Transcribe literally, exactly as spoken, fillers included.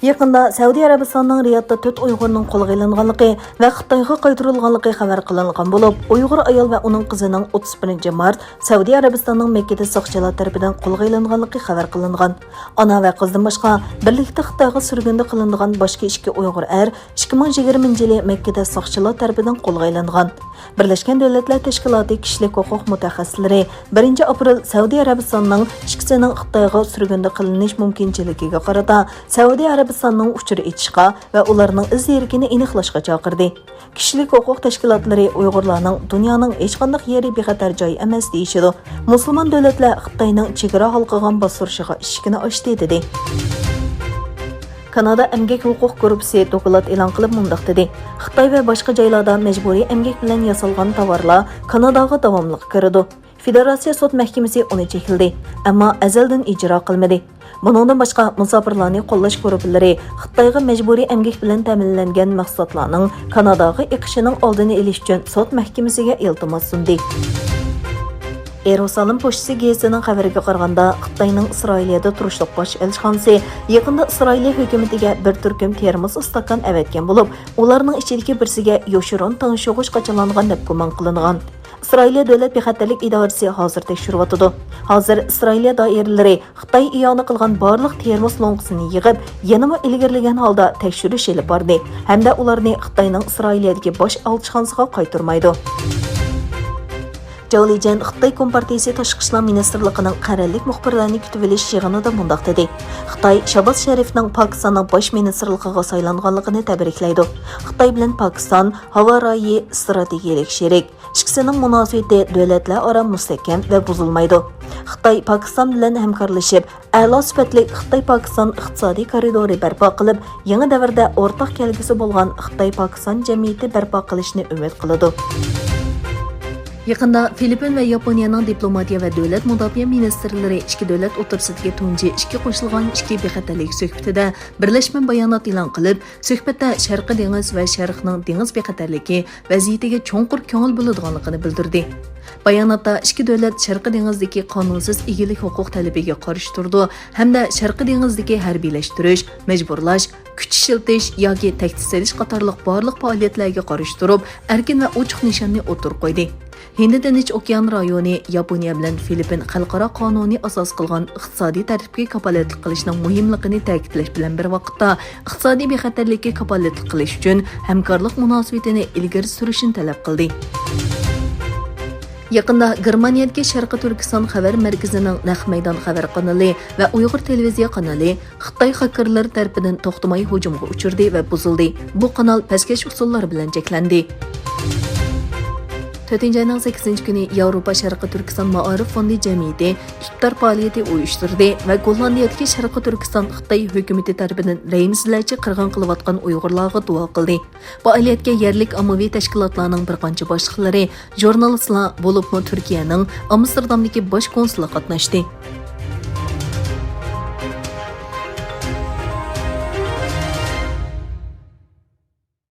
يېقىندا سەئۇدى ئەرەبىستاننىڭ رىيادتا تۆت ئۇيغۇرنىڭ قولغا ئېلىنغانلىقى ۋە خىتايغا قايتۇرۇلغانلىقى خەۋەر قىلىنغان بولۇپ، ئۇيغۇر ئايال ۋە ئۇنىڭ قىزىنىڭ ئوتتۇز بىرىنچى مارت سەئۇدى ئەرەبىستاننىڭ مەككىدە ساقچىلار تەرىپىدىن قولغا ئېلىنغانلىقى خەۋەر قىلىنغان. ئانا ۋە قىزدىن باشقا، بىرلىكتە خىتايغا سۈرگۈندە قىلىنىدىغان باشقا ئىككى ئۇيغۇر ئەر ئىككى مىڭ يىگىرمىنچى يىلى مەككىدە ساقچىلار تەرىپىدىن قولغا ئېلىنغان. بىرلەشكەن دۆلەتلەر تەشكىلاتى كىشىلىك ھوقۇق مۇتەخەسسىسلىرى بىرىنچى ئاپرېل سەئۇدى ئەرەبىستاننىڭ ئىككىسىنىڭ خىتايغا سۈرگۈندە قىلىنىش مۇمكىنچىلىكىگە قارىتا، سەئۇدى ئەرەبىستاننىڭ ئۇچۇر ئېچىشقا ۋە ئۇلارنىڭ ئىز دېرىكىنى ئېنىقلاشقا چاقىردى. كىشىلىك ھوقۇق تەشكىلاتلىرى ئۇيغۇرلارنىڭ دۇنيانىڭ ھېچقانداق يېرى بىخەتەر جاي ئەمەس دېيىشىدۇ. مۇسۇلمان دۆلەتلەر خىتاينىڭ چېگرا ھالقىغان باستۇرۇشىغا ئىشىكنى ئاچتى، دېدى. كانادا ئەمگەك ھوقۇق گۇرۇپپىسى دوكلات ئېلان قىلىپ مۇنداق دېدى: خىتاي ۋە باشقا جايلاردا مەجبۇرىي ئەمگەك بىلەن ياسالغان تاۋارلار كاناداغا داۋاملىق كىرىدۇ. فېدېراتسىيە سوت مەھكىمىسى ئۇنى چەكلىدى، ئەمما ئەزەلدىن ئىجرا قىلمىدى. بۇنىڭدىن باشقا، مۇساپىرلارنى قوللاش گۇرۇپپىلىرى خىتايغا مەجبۇرىي ئەمگەك بىلەن تەمىنلەنگەن مەھسۇلاتلارنىڭ كاناداغا ئېقىشىنىڭ ئالدىنى ئېلىش ئۈچۈن سوت مەھكىمىسىگە ئىلتىماس سۇندى. يېرۇسالېم پوچتىسى گېزىتىنىڭ خەۋىرىگە قارىغاندا، خىتاينىڭ ئىسرائىلىيەدە تۇرۇشلۇق باش ئەلچىخانىسى يېقىندا ئىسرائىلىيە ھۆكۈمىتىگە بىر تۈركۈم تېرموس ئىستاكان ئەۋەتكەن بولۇپ، ئۇلارنىڭ ئىچىدىكى بىرسىگە يوشۇرۇن تىڭشىغۇچ قاچىلانغان دەپ گۇمان قىلىنغان. ئىسرائىلىيە دۆلەت بىخەتەرلىك ئىدارىسى ھازىر تەكشۈرۈۋاتىدۇ. ھازىر ئىسرائىلىيە دائىرىلىرى خىتاي ئىئانە قىلغان بارلىق تېرموس لوڭقىسىنى يىغىپ، يەنىمۇ ئىلگىرىلىگەن ھالدا تەكشۈرۈش ئېلىپ باردى ھەمدە ئۇلارنى خىتاينىڭ ئىسرائىلىيەدىكى باش ئەلچىخانىسىغا قايتۇرمايدۇ. جاۋ لىجيەن خىتاي كومپارتىيىسى تاشقى ئىشلار مىنىستىرلىقىنىڭ قەرەللىك مۇخبىرلارنى كۈتۈۋېلىش يىغىنىدا مۇنداق دېدى: خىتاي شاباز شەرىپنىڭ پاكىستاننىڭ باش مىنىستىرلىقىغا سايلانغانلىقىنى تەبرىكلەيدۇ. خىتاي بىلەن پاكىستان ھاۋا رايى ئىستراتېگىيەلىك شېرىك. ئىككىسىنىڭ مۇناسىۋىتى دۆلەتلەر ئارا مۇستەھكەم ۋە بۇزۇلمايدۇ. خىتاي پاكىستان بىلەن ھەمكارلىشىپ، ئەلا سۈپەتلىك خىتاي پاكىستان ئىقتىسادىي كارىدورى بەرپا قىلىپ، يېڭى دەۋردە ئورتاق كەلگۈسى بولغان خىتاي پاكىستان جەمئىيىتى بەرپا قىلىشنى ئۈمىد قىلىدۇ. يېقىندا فىلىپپىن ۋە ياپونىيەنىڭ دىپلوماتىيە ۋە دۆلەت مۇداپىئە مىنىستىرلىرى ئىككى دۆلەت ئوتتۇرىسىدىكى تۇنجى ئىككى قوشۇلغان ئىككى بىخەتەرلىك سۆھبىتىدە بىرلەشمە بايانات ئېلان قىلىپ، سۆھبەتتە شەرقىي دېڭىز ۋە شەرقنىڭ دېڭىز بىخەتەرلىكى ۋەزىيىتىگە چوڭقۇر كۆڭۈل بۆلىدىغانلىقىنى بىلدۈردى. باياناتتا ئىككى دۆلەت شەرقىي دېڭىزدىكى قانۇنسىز ئىگىلىك ھوقۇق تەلىپىگە قارشى تۇرىدۇ ھەمدە شەرقىي دېڭىزدىكى ھەربىيلەشتۈرۈش، مەجبۇرلاش، كۈچ ئىشلىتىش ياكى تەھدىت سېلىش قاتارلىق بارلىق پائالىيەتلەرگە قارشى تۇرۇپ، ئەركىن ۋە ئوچۇق نىشاننى ئوتتۇرىغا قويدى. ھىندى تىنچ ئوكيان رايونى، ياپونىيە بىلەن فىلىپپىن خەلقئارا قانۇنى ئاساس قىلغان ئىقتىسادىي تەرتىپكە كاپالەتلىك قىلىشنىڭ مۇھىملىقىنى تەكىتلەش بىلەن بىر ۋاقىتتا، ئىقتىسادىي بىخەتەرلىككە كاپالەتلىك قىلىش ئۈچۈن ھەمكارلىق مۇناسىۋىتىنى ئىلگىرى سۈرۈشنى تەلەپ قىلدى. يېقىندا گېرمانىيەدىكى شەرقىي تۈركىستان خەۋەر مەركىزىنىڭ نەق مەيدان خەۋەر قانىلى ۋە ئۇيغۇر تېلېۋىزىيە قانىلى خىتاي خاكېرلىرى تەرىپىدىن توختىماي ھۇجۇمغا ئۇچرىدى ۋە بۇزۇلدى. بۇ قانال پەسكەش ئۇسۇللار بىلەن چەكلەندى. تۆتىنچى ئاينىڭ سەككىزىنچى كۈنى ياۋروپا شەرقىي تۈركىستان مائارىپ فوندى جەمئىيىتى ئىپتار پائالىيىتى ئۇيۇشتۇردى ۋە گوللاندىيەدىكى شەرقىي تۈركىستان خىتاي ھۆكۈمىتى تەرىپىدىن رەھىمسىزلەرچە قىرغىن قىلىۋاتقان ئۇيغۇرلارغا دۇئا قىلدى. پائالىيەتكە يەرلىك ئاممىۋى تەشكىلاتلارنىڭ بىر قانچە باشلىقلىرى، ژۇرنالىستلار، بولۇپمۇ تۈركىيەنىڭ ئامستېردامدىكى باش كونسۇلى قاتناشتى.